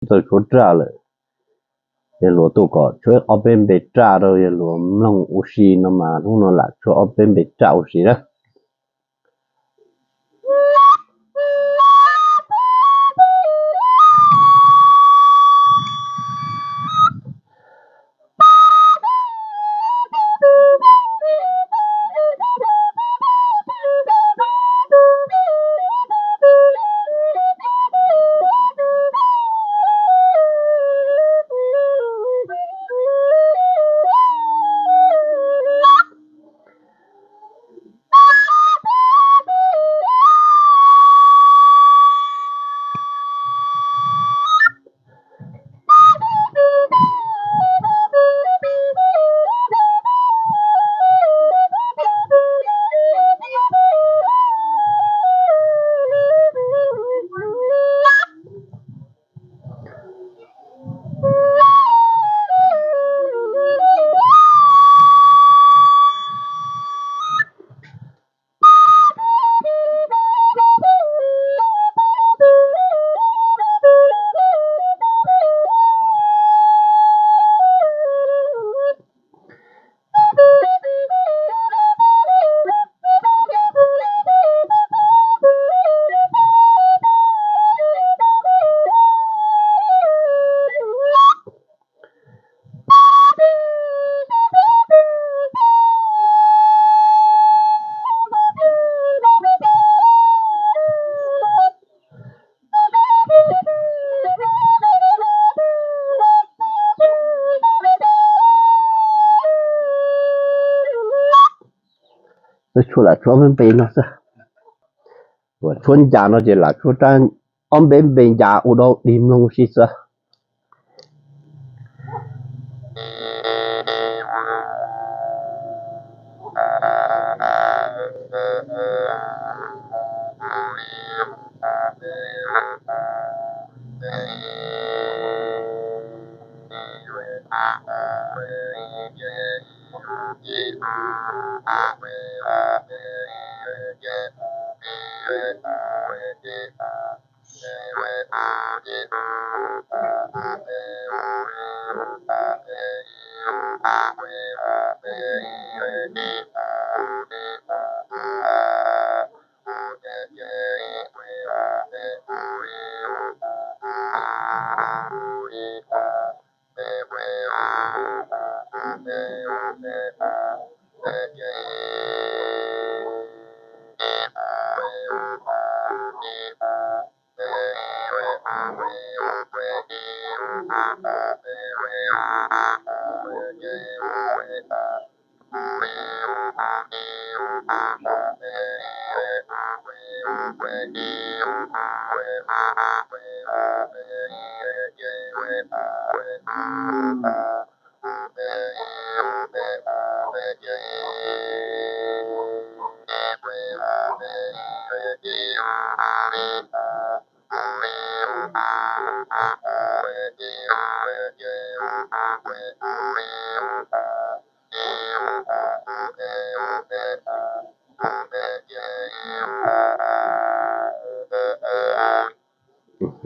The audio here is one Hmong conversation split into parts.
tsis txawj tshuab raj lawm. Yawg hluas tuaj kom tshuab ob peb npe raj rau yawg hluas mloog ua si no mas hnub no lam tshuab ob peb npe raj ua si na. Tshuab lam tshuab ob peb npe no xwb. Tshuab ncas no ces lam tshuab rab ob peb npe ncas ua dau dig mloog si xwb.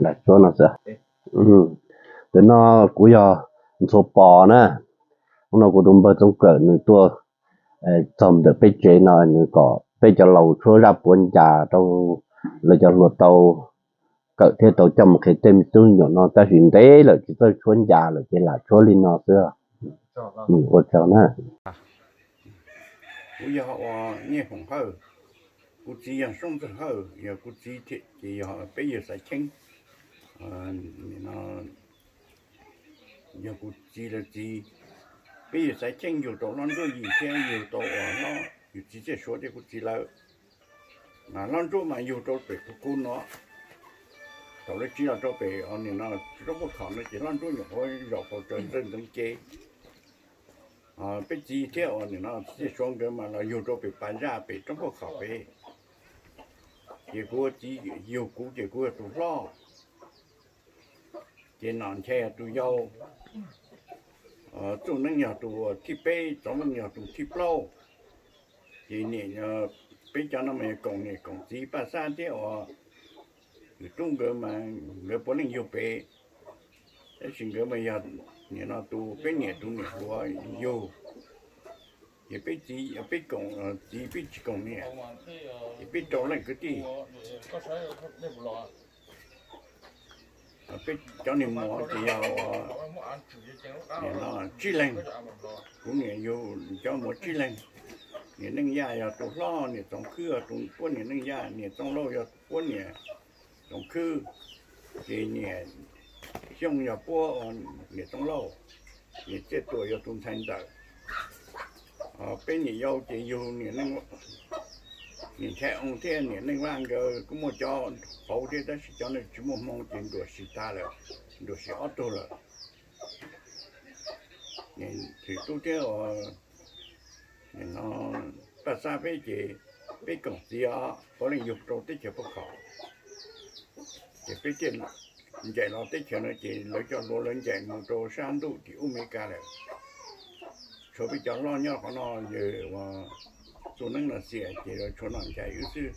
Lam tshuab no xwb. Tam no kuv yog Ntxhuav Pov na. Hnub no kuv tus npawg Txoov Kawm nws tuaj txog ntawm peb tsev no, nws kom peb cov laus tshuab zaj puav ncas rau lawv cov hluas tau kawm thiab tau coj mus qhia tej me tub me nyuam no, tab sis ntev lawm tsis txawj tshuab ncas lawm ces lam tshuab li no xwb. Ua tsaug na. Kuv yog ua Nyiaj Foom Hawj, kuv txiv yog Soob Ntxawg Hawj, yog kuv txiv thiab ces yog peb yawg Xaiv Cheeb. Yog kuv txiv lawv txiv, peb yawg Xaiv Cheeb yug rau Hlob Ntsuab Yim thiab yug rau uas Hlob, yus txiv Txiaj Suav thiab kuv txiv lawv. Mas Hlob Ntsuab mas yug rau pem Phuv Kub no, thaum lawv tsiv los rau pem nim no roob Paj Khom no ces Hlob Ntsuab nyuam qhuav zaum tau tsaws ntxawg ntxeev ces peb txiv thiab uas nim no txiv Txiaj Suav nkawd mas los yug rau pem Pas Zaj pem roob Paj Khom pem. Ces kuv txiv yug kuv ces kuv yog tus hlob, ces Nom Nchai yog tus yau, Txuj Neeb yog tus thib peb, Txov Meej yog tus thib plaub. Ces niam, peb cov no mas yog koom niam koom txiv Paj Xab thiab uas Kwm Tub nkawd mas nkawd puav leej yug pem. Tab sis nkawd mas yog nim no tus peb niam tus niam hluas yug, ces peb txiv, peb koom txiv peb tsis koom niam, ces peb rau leej kwv tij. Peb cov niag muam ces yog nim no tsib leeg, kuv niam yug cov muam tsib leeg. Niam Neej Yaj yog tus hlob, niam Txoov Khwb yog tus puab niam Neej Yaj, niam Txooj Lauj yog puab niam Txoov Khwb, ces niam Xyooj yog puab niam Txooj Lauj, niam Txiaj Tuam yog tus ntxhais ntxawm. Peb niam yau ces yug niam Nchaiv Oo thiab niam Neej Vaj nkawd kuj muaj cov hauv thiab, tab sis cov ntawd tsis muaj hmoo ces nruam sis tag lawm, nruam sis ob tug lawm. Niam Thwm Tub thiab Paj Xab peb ces peb koom txiv os, puav leej yug rau teb chaws Paj Khaum. Ces peb thiaj ncaim los teb chaws no ces lawv cov hluas lawv ncaim mus rau sab ntuj tim ub Mes Kas lawm. Tshuav peb cov hlob nyob qhov no, yawg uas Txuj Neeb Los Xias ces lawv tshuav Nom Nchaiv wb xwb.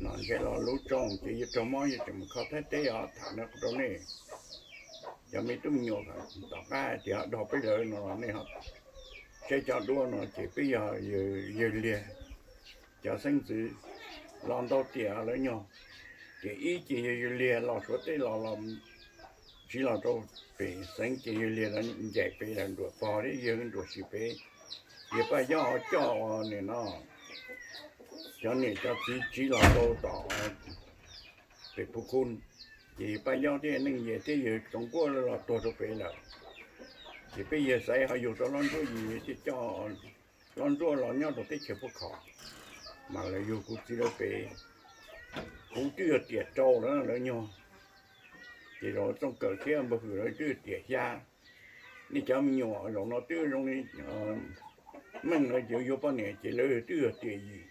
Nom Nchaiv los lub tsoom ces yawg raug mob yawg tseem mus kho Thaib teb os, tham no rau nej cov me tub me nyuam tom qab tias ho dog peb lawv no los nej saib cov duab no ces peb yog yawg Liag cov xeeb ntxwv los ntau tiam lawv nyuag. Tiam ib ces yawg Liag los Suav teb los los tsiv los rau pem xeev ces yawg Liag los ncaim pem lawm nruam pog thiab yawg nruam sis pem. Yawg Paj Yob ho coj ua nim no cov niam cov txiv tsiv los rau tom pem Phu Khu, ces yawg Paj Yob thiab Neej Yas thiab yawg Txoov Kuab los tuag rau pem lawm. Ces peb yawg Xaiv ho yug rau Hlob Ntsuab Yim thiaj coj Hlob Ntsuab los nyob rau teb chaws Phuj Khom, mas lawv yug kuv txiv lawv pem. Kuv twb yog tiam rau lawv, lawv nyuag, ces zaum Txooj Kawm thiab Npawg Hwm lawv twb yog tiam xya. Nej cov me nyuam zaum no twb zoo li Meej lawv ces yuav poj niam ces lawv twb yog tiam yim.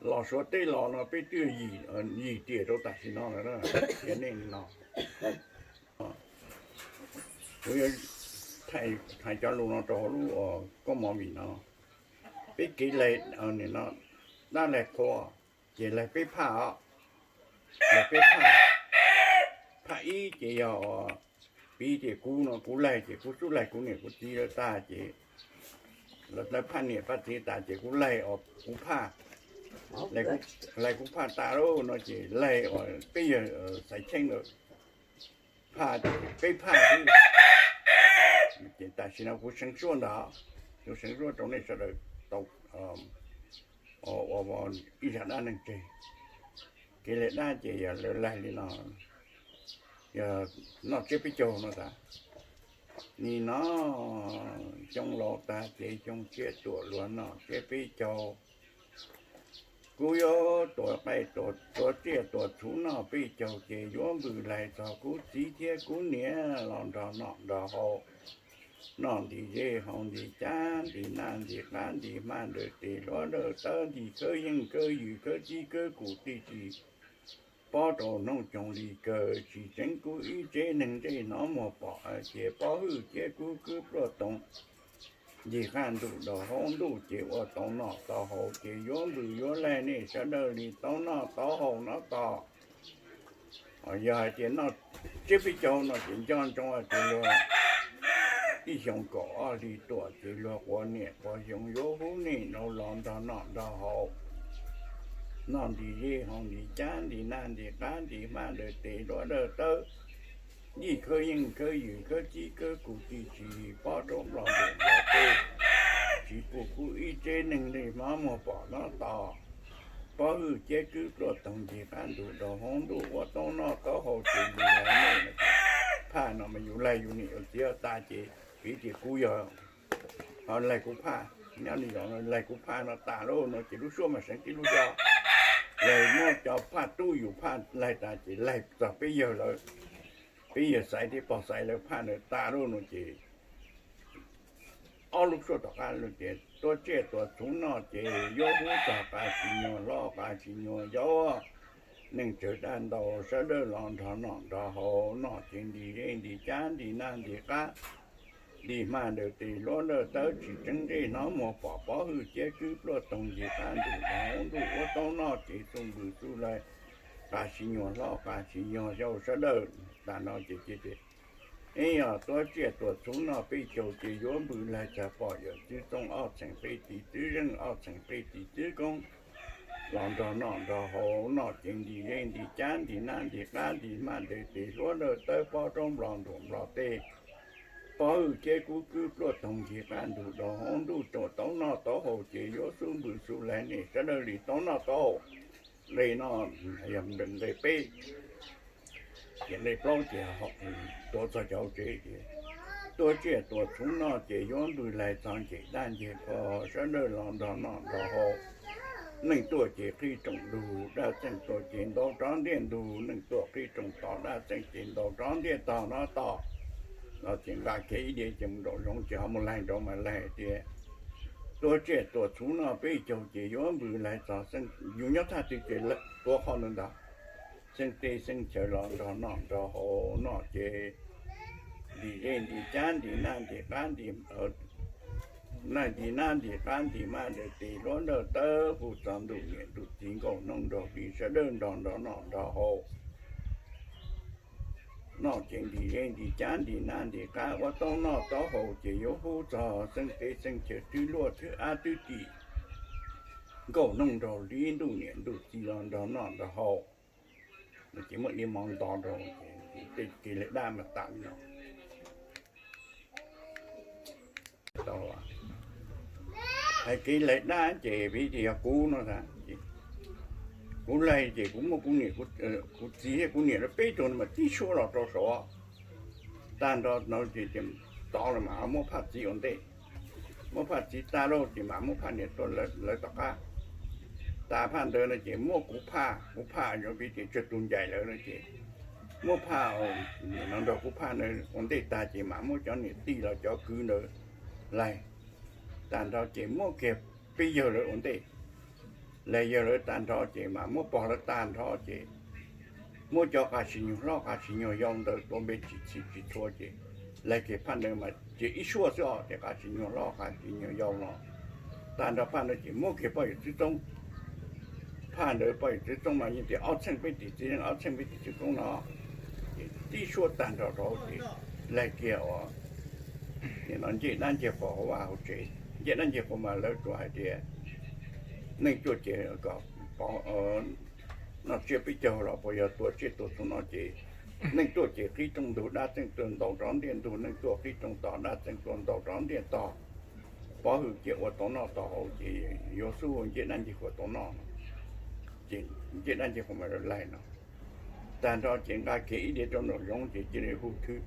Los Suav teb los no peb twb yog yim tiam rau tam sim no lawm, tiam nej no. Kuv yuav hais cov lus no rau hauv lub koob movie no. Peb kev laig no, dab laig qhua, ces laig peb phaj os. Laig peb phaj, phaj ib ces yog piv tias kuv no kuv laig ces kuv xub laig kuv niam kuv txiv lawv tag ces lawv phaj niam phaj txiv tas ces kuv laig os, kuv phaj, laig kuv phaj tas lawm no ces laig os, peb yawg Xaiv Cheeb lawm phaj ces peb phaj xwb. Ces tam sim no kuv seev suab ntag, kuv seev suab rau nej sawv daws tau ua ib zaj dab neeg tseg. Kev laig dab ces yog lawv laig li no, yog noj tsiab peb caug no tas. Nim no xyoo laus tag ces xyoo tshiab tuaj luag noj tsiab peb caug. Kuv yuav tuav qaib tuav tsiaj tuav txhuv noj peb caug ces yuav npws laig txog kuv txiv thiab kuv niam los nrog noj nrog haus, noj ntim zej haus ntim cab ntim naj ntim qab ntim hma ntim tes hluav dawj tawb ntim khawb yeej khawb ywm khawb txib khawb kum tij tsis pob rau hnub coog li kawg tsis tseev kuv ib tsev neeg ntsej hnov muag pom ces pob hwj ciab kub kwb pluaj toov ncig qab ntuj daus hauv ntuj ces ua tau noj tau haus ces yuav npws yuav laig nej sawv daws li tau noj tau haus no tos. Yog hais tias noj tsiab peb caug no ces nco ntsoov tias luag ib xyoo kaum ob hli tuaj ces luag quav niam quav xyoo yuav hu nej rau los nrog noj nrog haus, noj ntim zej haus ntim cab ntim naj ntim qab ntim hma ntim tes hluav dawj tawb, ncig khawb yeej khawb ywm khawb txib khawb kum tij tsis pob rau nplog ntim nplog teb, tsis pum kuv ib tsev neeg ntsej hnov muag pom no tos. Pob hwj ciab kwb pluaj toog ncig qab ntuj daus hauv ntuj ua tau noj tau haus ces npws laig nej. Phaj no mas yus laig yus niam yus txiv tas ces piv tias kuv yog, ho laig kuv phaj, nyob li zaum no laig kuv phaj no tas lawm no ces lub suab mas seev tib lub xyoo. Laig muab cov phaj tub yus phaj laig tas ces laig txog peb yawg lawv, peb yawg Xaiv thiab pog Xaiv lawv phaj ntawd tas lawm no ces ob lub suab tom qab lawm tias tuav tsiaj tuav txhuv noj ces yuav hu txog qab tsis nyuag hlob qab tsis nyuag yau, neej tsawg dab ntau sawv daws los nrog noj nrog haus, noj ces ntim zej ntim cab ntim naj ntim qab, ntim hma ntim tes hluav dawj tawb tsis tseev ntsej hnov muag pom pob hwj ciab kwb pluaj toog ncig qab ntuj daus hauv ntuj ua tau noj ces xu npws xu laig, qab tsis nyuag hlob qab tsis nyuag yau sawv daws. Tas no ces ces ces Neb yog tuav tsiaj tuav txhuv noj peb caug ces yuav npws laig txog pom yawm txwv txooj ob txheej peb tiv txwv zeej ob txheej peb tiv txwv koob los nrog noj nrog haus noj ces nti zeb nti cab nti nab nti qab nti hmab nti tes hluav dawj tawb pob roob nplog ntuam nplog teb pob hwj ceb kub kwb pluaj toog nti qab ntug dau hauv ntuj tau noj tau haus ces yuav xub npws xub laig nej sawv daws li tau noj tau haus. Nqe no yog nqe peb. Ces nqe plaub ces tuav txog cov hauv tsev ces tuav tsiaj tuav txhuv noj ces yuav npws laig txog ncej dab ncej qhua sawv daws los nrog noj nrog haus. Neej tuaj ces qhib rooj ntug dab txeej tuaj ces ntaus rov ntiaj ntug, neej tuaj qhib rooj tog dab txeej ces ntaus rov ntiaj tog no tog. Los ces nqa kiag ib diav ces mus nraum zoov ces ho mus laig nraud mas laig tias tuav tsiaj tuav txhuv noj peb caug ces yuav npws laig txog xeeb, yus nyob thaj twg ces tuav qhov ntawd ntag. Xeeb teb xeeb chaw los nrog noj nrog haus noj ces nti zeb nti cab nti nab nti qab nti, nti nab nti qab nti hmab nti tes hluav dawj tawb hu txog ntuj niam ntuj txiv nkauj hnub nraug hli sawv daws nrog nrog noj nrog haus. Noj ces nti zeb nti cab nti nab nti qab ua tau noj tau haus ces yuav hu txog xeeb teb xeeb chaw thwb luaj thwb ab thwb tis nkauj hnub nraug hli ntuj niam ntuj txiv los nrog noj nrog haus. Ces muaj ib hmos nto rau, tej kev laig dab mas tas li no. Hais kev laig dab ces vim tias yog kuv no, kuv laig ces kuv muab kuv niam, kuv txiv thiab kuv niam lawv peb tug no mas tib suab los rau saud. Tag nrho no ces tov los mas muab phaj txiv ua ntej, muab phaj txiv tag lauj ces mam muab phaj niam tuaj lawv tom qab. Tas phaj ntawd no ces muab kuv phaj, kuv phaj yog vim tias tsawg tus ncaim lawv no ces muab phaj no nrog kuv phaj ntawd ua ntej tag ces mam muab cov niam tij los cov kwv ntawd laig. Tag nrho ces muab kiag peb yawg lawv ua ntej, laig yawg lawv tag nrho ces mam muab pog lawv tag nrho ces muab cov qas tsis nyuag hlob qas tsis nyuag yau ntawd tua npe tsis txhij tsis txhua ces laig kiag phaj ntawd mas ces ib suab xwb os, ces qas tsis nyuag hlob qas tsis nyuag yau no. Tag nrho phaj ntawd ces muab kiag poj yawm txwv txoob, phaj ntawd poj yawm txwv txoob mas yeej tias ob txheej peb tis txiv neej ob txheej peb tis txiv koob no, ces tib suab tag nrho rau ces laig kiag uas nim no ncej dab ncej qhua hauv vaj hauv tsev. Ncej dab ncej qhua mas lawv tsuas hais tias neej tuaj ces kom pov noj tsiaj peb caug los puas yog tuav tsiaj tuav txhuv no ces neej tuaj ces qhib rooj ntug dab txeej tuaj ntaus rov ntiaj ntug, neej tuaj qhib rooj tog dab txeej tuaj ntaus rov ntiaj tog. Pov hwj ces ua tau noj tau haus ces yuav xub ncej dab ncej qhua tau noj no, ces ncej dab ncej qhua mas laig no. Tag nrho ces nqa kiag ib diav rau nraum zoov ces cia li hu thwv,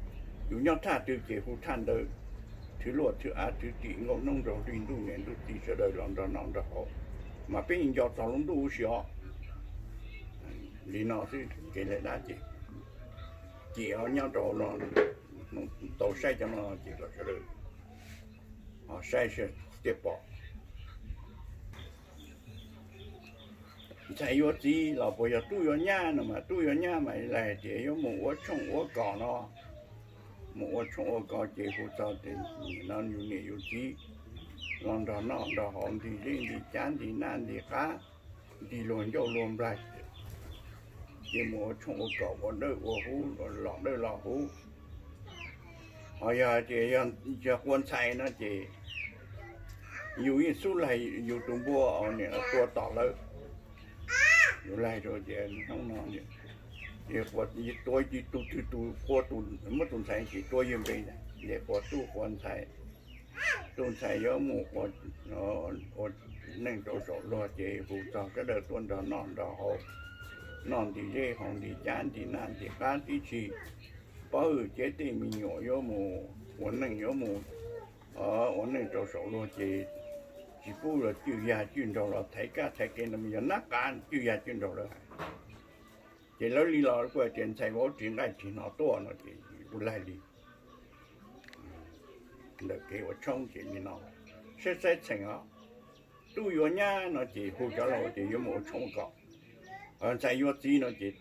yus nyob thaj twg ces hu thaj ntawd, thwv luaj thwv av thwv tim nkauj hnub nraug hli ntuj niam ntuj txiv sawv daws los nrog noj nrog haus, mas peb nco txog lub ntuj huv si os. Li no xwb kev laig dab ces, ces nyob rau no, tau saib cov no ces kom sawv daws ho saib tiaj pom. Ntxhais yuav txiv los puas yog tub yuav nyab no mas tub yuav nyab mas laig tias yuav mus ua tshooj ua kos no, mus ua tshooj ua kos ces hu txog nim no yus niam yus txiv los nrog noj nrog haus nti zeb nti cab nti nab nti qab, nti luag ncauj luag nplaig, ces mus ua tshooj ua kos ua dawj ua huv, los dawj los huv. Ho yog tias yog qua ntxhais no ces yus yeej xub laig yus tus npua nim no tua tom lawv. Yus laig rau tias hnub no tua tus twg tus qua, muab tus ntxhais ces tua yawg npe, ces qua tub qua ntxhais. Tus ntxhais yuav mus ua neej rau saum luag ces hu txog sawv daws tuaj nrog noj nrog haus, noj nti zeb haus nti cab nti nab nti qab tib si. Pov hwj ces tej me nyuam yuav mus ua neej, yuav mus ua neej rau saum luag ces tsis pub los cwj yag cwj nraug los thaiv kab thaiv kev no yog nab qa cwj yag cwj nraug lawv hais. Ces lawv li los kuj hais tias ntxhais vauv ris nqaij ris hno tuaj no ces kuj laig li. Ntawm kev ua tshoob ces li no, saib xaiv txheem os. Tub yuav nyab no ces hu cov laus tias yuav mus ua tshoob ua kos. Ntxhais yuav txiv no ces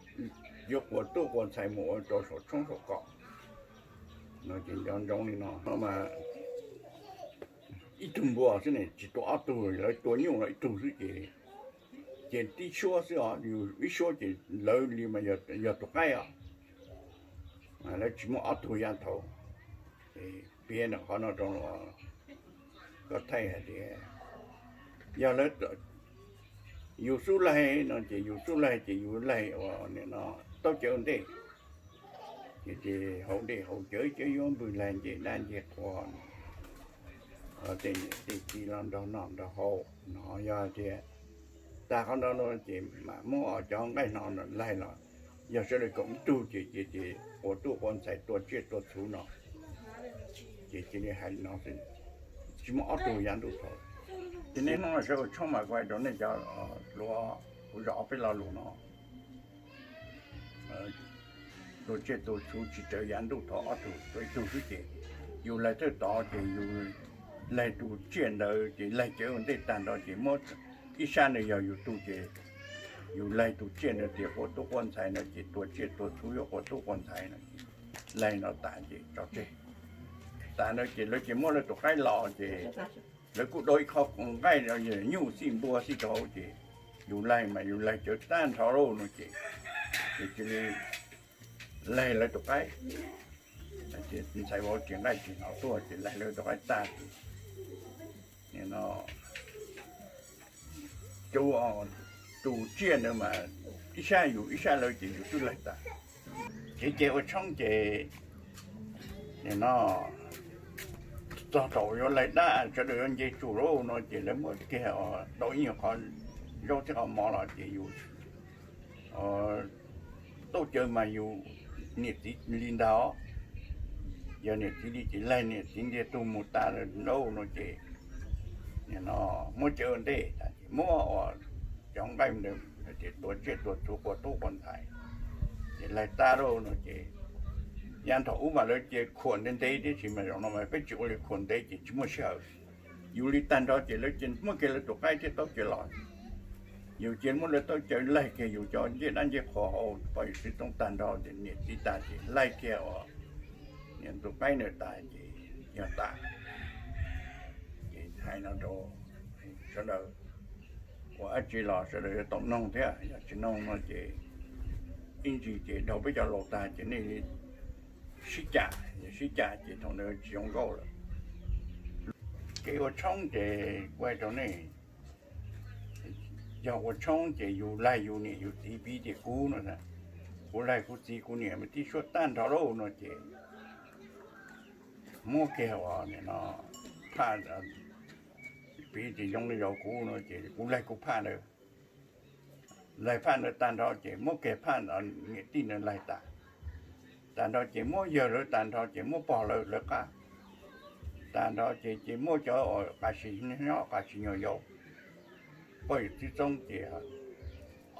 yuav qua tub qua ntxhais mus ua rau saum tshoob saum kos. No ces nco ntsoov li no mas ib tug npua xwb ne, tsis tua ob tug, lawv tua nyuj los ib tug xwb ces, ces tib suab xwb os, yus ib suab ces lawv li mas yog tus qaib os. Lawv tsis muaj ob tug yav thaum, Piav ntawm qhov no rau los koj thaij hais tias yog lawv, yus xub laig no ces yus xub laig ces yus laig ua nim no taub cawv ntej, ces ces haus dej haus cawv cawv yuav npwg laig nce dab nce qhua, tej niam tej txiv los nrog noj nrog haus no. Yog tias tag qhov no no ces mam muab cov nqaij no no laig los, yog sawv daws koom ib tug ces ces ces quas tub quas ntxhais tua tsiaj tua txhuv no, ces cia li hais no xwb, tsis muaj ob tug yav ntuj thaud. Ces niaj hnub no sawv ua tshoob mas kuv hais rau nej cov hluas, kuv zam ob peb lo lus no. Tus tsiaj tus txhuv tsis raws yav ntuj thaud ob tug, tau ib tug xwb ces yus laig thawj tod ces yus laig tus tsiaj ntawd ces laig cawv ua ntej tag nrho ces muab ib sab ntawd yog yus tug ces yus laig tus tsiaj ntawd tias quas tub quas ntxhais no ces tua tsiaj tua txhuv yuav quas tub quas ntxhais no, laig no tas ces tso tseg. Tas ntawd ces lawv ces muab lawv tus qaib los ces lawv kuj do ib qho nqaij nyuj xij npua xij rau hauv ces yus laig mas yus laig cawv tag nrho lauj no ces, ces cia li laig lawv tus qaib. Ntxhais vauv tsis nqaij tsis hnov tuaj ces laig lawv tus qaib tag ces, no, tus tsiaj ntawd mas ib sab yus ib sab lawv ces yus twb laig tas. Kev cai ua tshoob ces, no, txog thaum yuav laig dab sawv daws yuav nce tsuj lauj no ces lawv muab kiag tau ib nyuag qhov zaub thiab qhov mov los ces yus taub cawv mas yus niam txiv li ntag. Yog niam txiv li ces laig niam txiv ntiag tug mus tas lauj no ces, no, muab cawv ua ntej, muab cov nqaij ntawd tias tua tsiaj tua txhuv quas tub quas ntxhais, ces laig tas lauj no ces, yav thaum ub mas lawv cia khuam ntev ntev tib si mas zaum no mas peb tsis ua li khuam ntev ces tsis muaj sij hawm. Yus li tag nrho ces lawv cia muab kiag lawv tus qaib thiab taub cawv los, yus cia muab lawv taub cawv laig kiag yus cov ncej dab ncej qhua hauv poj yus txiv txooj tag nrho ces niam txiv tas ces laig kiag ua niam tus qaib ntawd tas ces yog tas. Ces hais no rau sawv daws, ua dab tsi los sawv daws yuav tau noog thiab, yog tsis noog no ces ib ntsis ces dhau peb cov laus tag ces nej sib cam, sib cam ces thaum ntawd tsis zoo nkauj lawm. Kev ua tshoob ces kuv hais rau nej, yog ua tshoob ces yus laig yus niam yus txiv piv tias kuv no, kuv laig kuv txiv kuv niam mas tib suab tag nrho lauj no ces muab kiag ua nim no phaj, piv tias zoo li yog kuv no ces kuv laig kuv phaj ntawd. Laig phaj ntawd tag nrho ces muab kiag phaj niam tij ntawd laig tas, tag nrho ces muab yawg lawv tag nrho ces muab pog lawv lawv qab tag nrho ces ces muab cov uas qav sis nyob qav sis nyuag yaus, poj yawm txiv txoob ces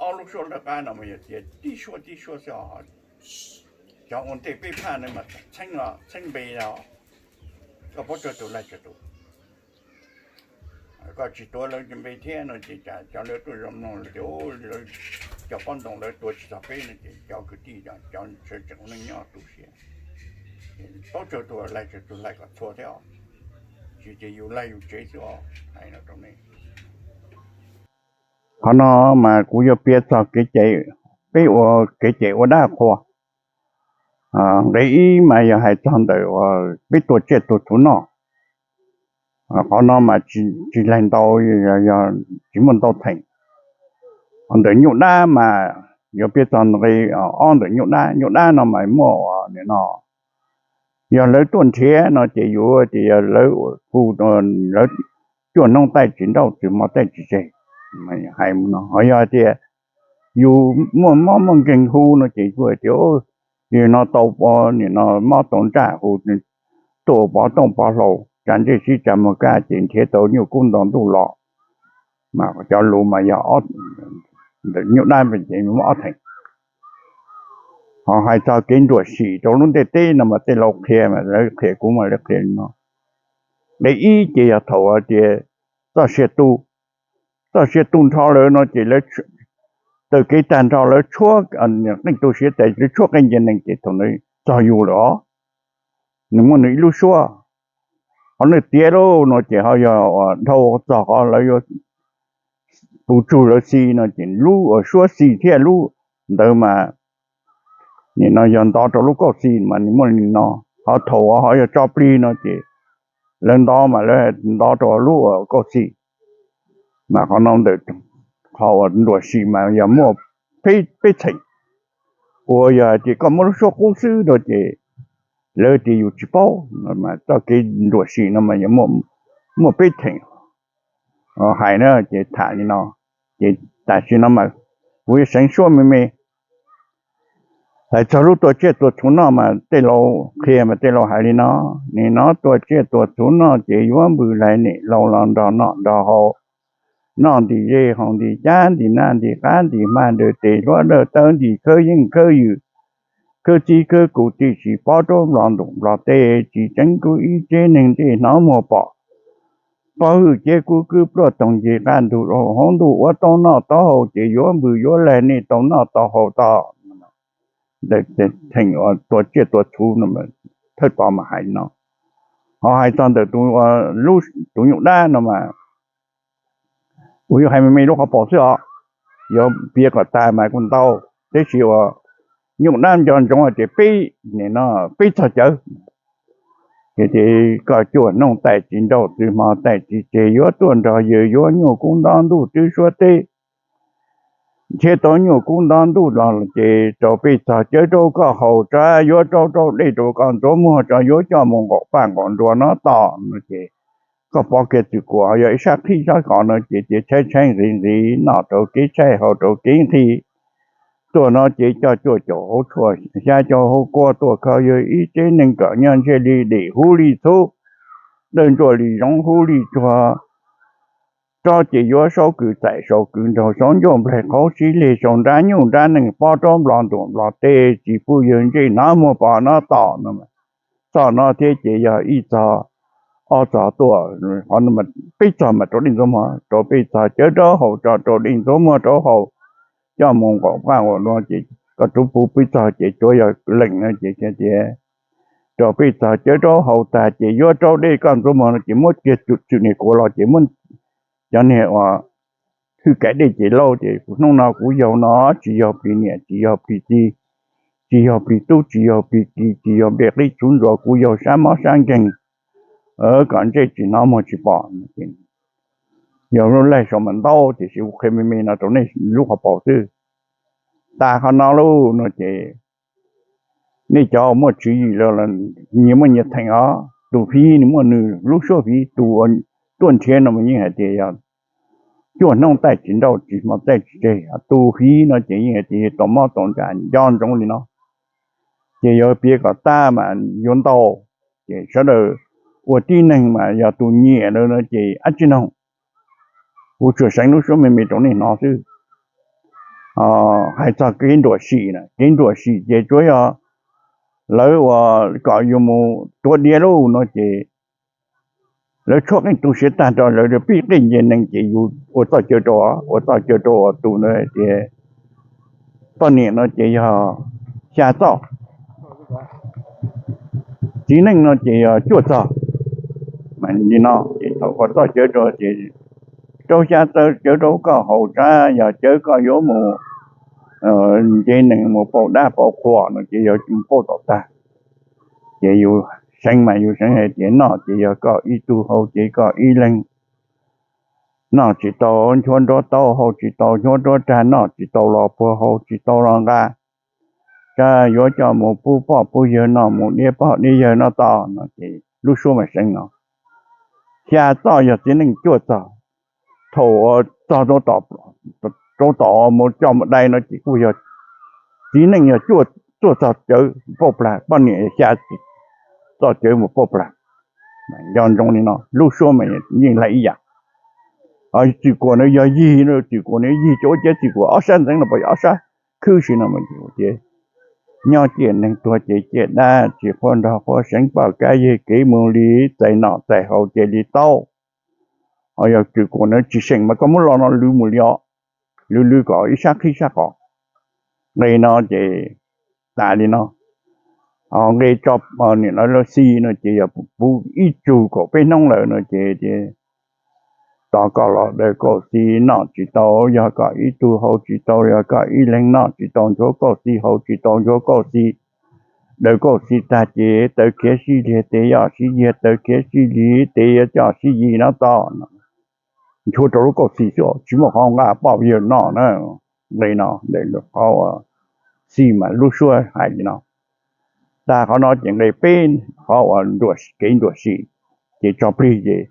ob lub suab lawv qab no mas yog tias tib suab tib suab xwb os. Cov ua ntej peb phaj ntawd mas txheeb los txheeb npe os, koj paub tsawg tus laig tsawg tus. Koj tsis tuav lawv cov npe thiab no ces cas cov lawv tuaj zoo mloog lawv tias lawv cov pob ntoo lawv tua tsis txog peb no ces cov kwv tij cov sawv tseem ua neej nyob tu siab. Paub tsawg tus laig tsawg tus laig kom txhua thiab os, tsis ces yus laig yus tsev xwb os, hais no rau nej. Qhov no mas kuv yuav piav txog kev cai, peb ua kev cai ua dab qhua. Nqe ib mas yog hais txog ntawm peb tua tsiaj tua txhuv noj. Qhov no mas tsis laig ntau, yog tsis muaj ntau theem. Ntawm nyuj dab mas yuav piav txog nqe ob ntawm nyuj dab. Nyuj dab no mas muaj ua nim no, yog lawv tuaj nrhiav no ces yuav tias yog lawv hu, lawv cuaj hnub taij tsis nrauj, txwm hmo taij tsis tseg, hais no. Ho yog tias yus muaj mob muaj nkeeg hu no ces kuj hais tias yog no tau, nim no mob tau ntsaj hu, tuaj pov tooj pov hlau, tsa ntsej sib tsa muag kab ces nrhiav tau nyuj kub nto ntuj los, mas cov lus mas yog ntawm nyuj dab ces muaj ob theem. Ho hais txog kev ntsuam sim rau lub ntiaj teb no mas tej laus qhia mas lawv qhia, kuv mas lawv qhia li no. Nqe ib ces yog thaum hais tias txoj sia tu, txoj sia tu nrho lawm no ces lawv taw kev tag nrho, lawv tshuab qeej tu siav tais, lawv tshuab qeej nce nees ces thaum ntawd txog yus lawm os. Nws muaj nws ib lub suab. Qhov nws tiav lauj no ces ho yog dhau txog qhov lawv yuav tu tsug lawv xi no ces lub suab xi thiab lub ntawd mas nim no yog ntov rau lub kauj xi mas nws muaj li no. Ho thaum uas ho yog tso plig no ces lawv ntov mas lawv ntov rau lub uas kauj xim, mas qhov no ntawm qhov uas nruam sim mas yog muaj peb peb theem. Uas yog hais tias koj muab lub suab qub xwb no ces lawv tias yus tsis paub, mas txoj kev nruam sim no mas yog muaj peb theem. Hais na ces tham li no, ces tam sim no mas kuv yuav seev suab me me. Hais txog lub tua tsiaj tua txhuv noj mas tej laus qhia mas tej laus hais li no, nim no tua tsiaj tua txhuv noj ces yuav npws lais niam laus los nrog noj nrog haus, noj ntim zej haus ntim cab ntim naj ntim qab ntim hma nrog tes hluav dawj tawb ntim khawb yeej khawb ywm, khawb txib khawb kus tib si pob roob nplog ntuj nplog teb, tsis tseev kub ib tsev neeg ntsej hnov muag pom, pob hwj ceb kub kwb pluaj toog nce qab ntug, hauv ntuj ua tau noj tau haus ces yuav npws yuav lais nej tau noj tau haus tod. Theem tua tsiaj tua txhuv no thawj tod mas hais li no. Ho hais txog ntawm tus nyuj dab no mas kuv yuav hais me me lub qhov paus xwb os, yuav piav kom tag mas kuj ntau, tab sis uas nyuj dab nco ntsoov hais tias peb, peb txog cawv, ces koj cuaj noog taij tsis nrauj txwv hmo taij tsis tseg yuav tuaj nrog yawg yuav nyuj kub nto ntuj twb suab teb, nrhiav tau nyuj kub nto ntuj los ces rau peb txog cawv rau koj haus tsa yuav rau rau dej rau koj ntxuav muag tso yuav coj mus nqaum paj nqaum nruas no tos no ces koj pov kiag txwm kuam yog ib sab qhib sab qos no ces cia tshaib tshaib nqhis nqhis noj rau kev tshaib haus rau kev nqhis. Tuaj no ces coj cuaj caum hauv tshuaj xya caum hauv kua tuaj kho yawg ib tsev neeg kom nyob ntsej li dim hub li txhub, dawj ntsuaj li zoov hub li tsuag, tsob ces yuav saub kws txais saub kws nraug saub ncuaj nplaig qhauv sib lig saub nrab nyuj nrab neeg pob roob nplog ntuj nplog teb tsis pub yawg ntsej hnov muag pom no tos no. Txog no thiab ces yog ib txog, ob txog tuaj, peb txog mas rau dej ntxuav muag rau peb txog cawv rau haus tso rau dej ntxuav muag rau haus, coj mus nqaum paj nqaum nruas no ces koj rub pub peb txog ces tsuav yog lees no ces tias rau peb txog cawv rau haus tag ces yuav rau dej koj ntxuav muag no ces muab kiag txwm niag kuav los ces muab cov niag uas hwj kaim dej ces lauj ces hnub no kuv yau no tsis yog plig niam tsis yog plig txiv, tsis yog plig tub tsis yog plig kiv tsis yog nplej qib txhuv ntxuav kuv yau sab mob sab nkeeg, kom ntsej tsis hnov muag tsis pom. Yog lub laij saum mas ntau tiam sis kuv qhia me me no rau nej lub qhov paus xwb. Tas qhov no lauj no ces nej cov muaj tswv yim los nyias muaj nyias theem os, tus fiv nws muaj nws lub suab fiv, tus tuaj nrhiav no mas yeej hais tias yog cuaj hnub taij tsis nrauj tsis hmo taij tsis tseg, tus fiv no ces yeej hais tias tau mob tau ntsaj nco ntsoov li no. Ces yog piav kom tag mas yuav ntau, ces sawv daws ua tib neeg mas yog tus nyiam lawm no ces ab tsi noog. Kuv tsuas seev lub suab me me rau nej hnov xwb. Hais txog kev nruam sim na, kev nruam sim ces tsuav yog lawv uas kom yus mus tuav diav lauj no ces lawv tshuab qeej tu siav tag nrho lawv pib qij nce neeg ces yus ua txoj cawv rau, ua txoj cawv rau tus na tias poj niam no ces yog xya txoj, txiv neej no ces yog cuaj txog. Li no ces thaum ua txoj cawv rau ces rau xya txawv cawv rau koj haus tsa yog cawv koj yuav mus nce neeg mus pauj dab pauj qhua no ces yog mus pauj tom tag. Ces yus seev mas yus seev hais tias noj ces yog koj ib tug haus ces koj ib leeg, noj tsis tau nchuav nruab taub haus tsis tau nchuav nruab rag noj tsis tau los puag haus tsis tau los nqa, tsa yuav coj mus pub poj pub yawg noj mus diab poj diab yawg noj tos no ces lub suab mas seev no. Xya txoj yog txiv neej cuaj txog, thaum txog rau tom mus coj mus dai no ces kuj yog txiv neej yog cuaj txog cawv pauj plag, poj niam xya txoj cawv mus pauj plag. Nco ntsoov li no lub suab mas yeej laig ib yam. Txwm kuam na yog yig, txwm kuam na yig ces ua ciav txwm kuam ob sab ntxeev no puas yog ob sab khwb si no mas ces nyob ciaj neeg tuag ces ciaj dab tsis qhuab nrog qhuab seev poj kab yawg kev mus li, txais noj txais haus cia li tau. Ho yog txwm kuam na tsis seem mas koj muab lo no lwv mus li os, lwv lwv kom ib sab qhib sab qos. Nqe no ces tas li no. Ho nqe tso nim no lawv xi no ces yog puv ib tsug kaum peb hnub lawm no ces tos koj los daws kauj xi noj tsis tau, yog koj ib tug haus tsis tau, yog koj ib leeg noj tsis tau nchuav kauj xi haus tsis tau nchuav kauj xi, daws kauj xis tag ces taws khiav sib lig tes yoj sib yig, taws khiav sib lig tes yoj sib yig no tod. Nchuav rau lub kauj xis xwb, tsis muaj qhov nqa poj yawg noj na. Nqe no, qhov xis mas lub suab hais li no. Tag qhov no ces nqe peb, qhov uas kev nruam sim, ces tso plig ces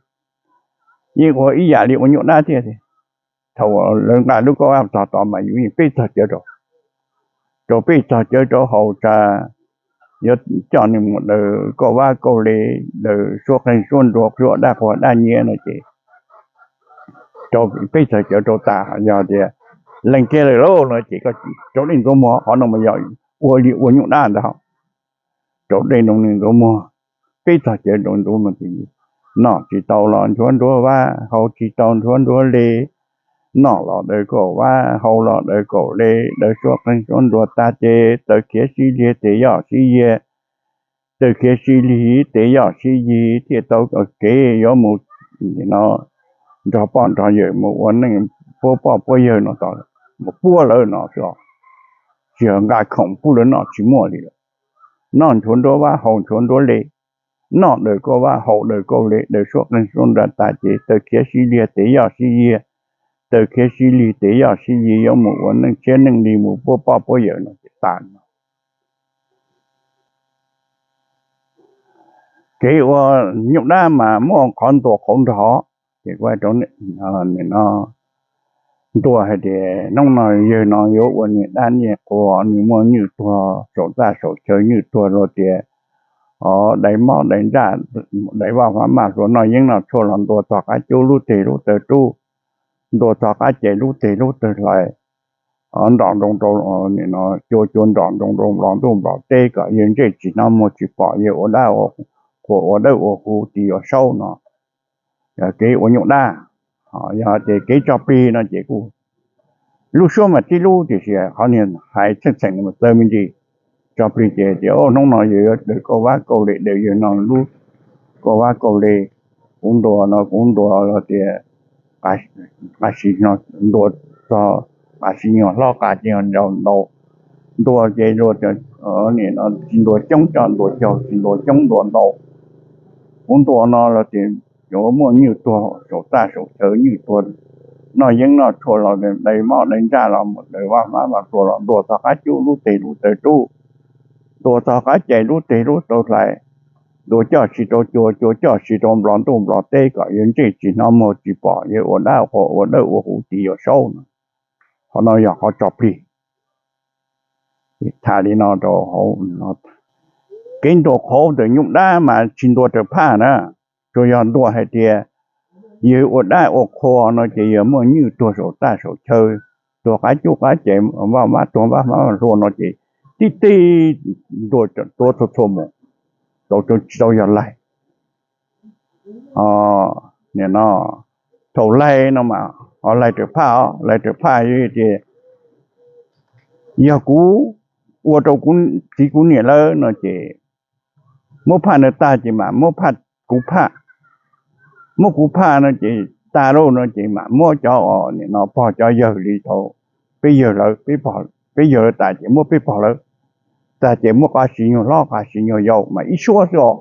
yeej ua ib yam li ua nyuj dab thiab. Thaum lawv nqa lub kauj vab txog tod mas yus yeej peb txog cawv rau, rau peb txog cawv rau haus tsa, yuav coj nws mus daws kauj vab kauj le, daws suab qeej suab nruas, suab dab quas dab nyiab no ces rau peb txog cawv rau tas, yog tias lees kiag lawm lauj no ces koj rau dej ntxuav muag, qhov no mas yog ua li ua nyuj dab ntag. Rau dej rau ntxuav muag, peb txog cawv rau ntxuav muag ces noj tsis tau los nchuav nruab vab, haus tsis tau nchuav nruab le, noj los daws kauj vab, haus los daws kauj le, daws suab qeej suab nruas tag ces taws khiav sib lig tes yoj sib yig, taws khiav sib lig tes yoj sib yig thiaj tau kev yuav mus nrog poj nrog yawm mus ua neej puab poj puab yawg no tod, mus puab lawv no xwb, tsis yog nqa khoom pub lawv noj tsis muaj li lawm. Noj nchuav nruab vab haus nchuav nruab le, noj daws kauj vab haus daws kauj le, daws suab qeej suab nruas tag ces taws khiav sib lig tes yoj sib yig, taws khiav sib lig tes yoj sib yig yuav mus ua neej tshiab neej li mus puab poj puab yawm no ces tas. Kev ua nyuj dab mas muaj qhov ntuas qhauv nrog, ces no ntuas hais tias hnub no yawg no yuav ua niag dab niag qhua, nws muaj nywj tuag saum txaj saum chaw, nywj tuag luag tias dai mob dai ntsaj, dai vaj maj hlua, noj yeeb noj tshuaj los ntuas txog qab cub lub teg lub taw rub, ntuas txog qab ces lub teg lub taw hlais, nrov nroo rau, cua cua nrov nroo rau nplog ntuj nplog teb kom yawg ntsej tsis hnov muag tsis pom, yawg ua dab ua qhua ua dawb ua huv tsis yuav saub no. Kev ua nyuj dab, yog tias kev tso plig no ces kuj lub suab mas tib lub tiam sis qhov niag hais txheej txheem no mas txawv me ntsis. Tso plig ces tias hnub no yawg yuav daws kauj vab kauj le, daws yawg no lub kauj vab kauj le, kuv ntuas no kuv ntuas los tias qas, ntuas txog qas sis nyuag hlob qas sis nyuag ntau, ntuas ces luag tsis ntuas coob coj ntuas caug, tsis ntuas coob ntuas ntau. Kuv ntuas no los tias yuav muaj nywj tuag saum txaj saum chaw, nywj tuag noj yeeb noj tshuaj los dai mob dai ntsaj los mus daws vaj mab vaj hlua los ntuas txog qab cub lub teg lub taw rub, ntuas txog qab ces lub teg lub taw hlais, ntuas coj sis rau cua, cua coj sis rau nplog ntuj nplog teb kom yawg ntsej tsis hnov muag tsis pom, yawg ua dab qhua ua dawb ua huv tsis yuav saub no. Qhov no yog qhov tso plig. Tham li no rau hauv, kev ntuas qhauv ntawm nyuj dab mas tsis ntuas raws phaj na, tsuas yog ntuas hais tias yawg ua dab ua qhua no ces yawg muaj nywj tuag saum txaj saum chaw, tuag qab cub qab ces vaj mab tuag vaj mab hlua no ces tib teg ntuas tuav txhua txhua mus, tsis tau yog laig. Nim no thaum laig no mas ho laig raws phaj os, laig raws phaj yog tias yog kuv ua rau kuv txiv kuv niam lawm no ces muab phaj ntawd tag ces mam muab phaj, kuv phaj, muab kuv phaj no ces tag lauj no ces mam muab cov nim no pog cov yawg li thaum peb yawg lawv, peb yawg lawv tas ces muab peb pog lawv, tag ces muab qas sis nyuag hlob qas sis nyuag yau mas ib suab xwb os.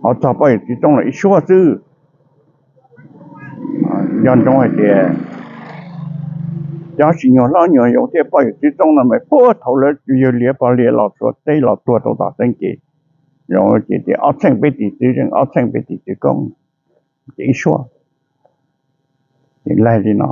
Ho txog poj yawm txiv txoob los ib suab xwb. Nco ntsoov hais tias cov sis nyuag hlob nyuag yau thiab poj yawm txiv txoob no mas puag thaum lawv yawg liav pog liav los Suav teb los tuag rau tom Xeeb Cev, ces tias ob txheej peb tis txwv zeej, ob txheej peb tis txwv koob, ces ib suab. Ces laig li no,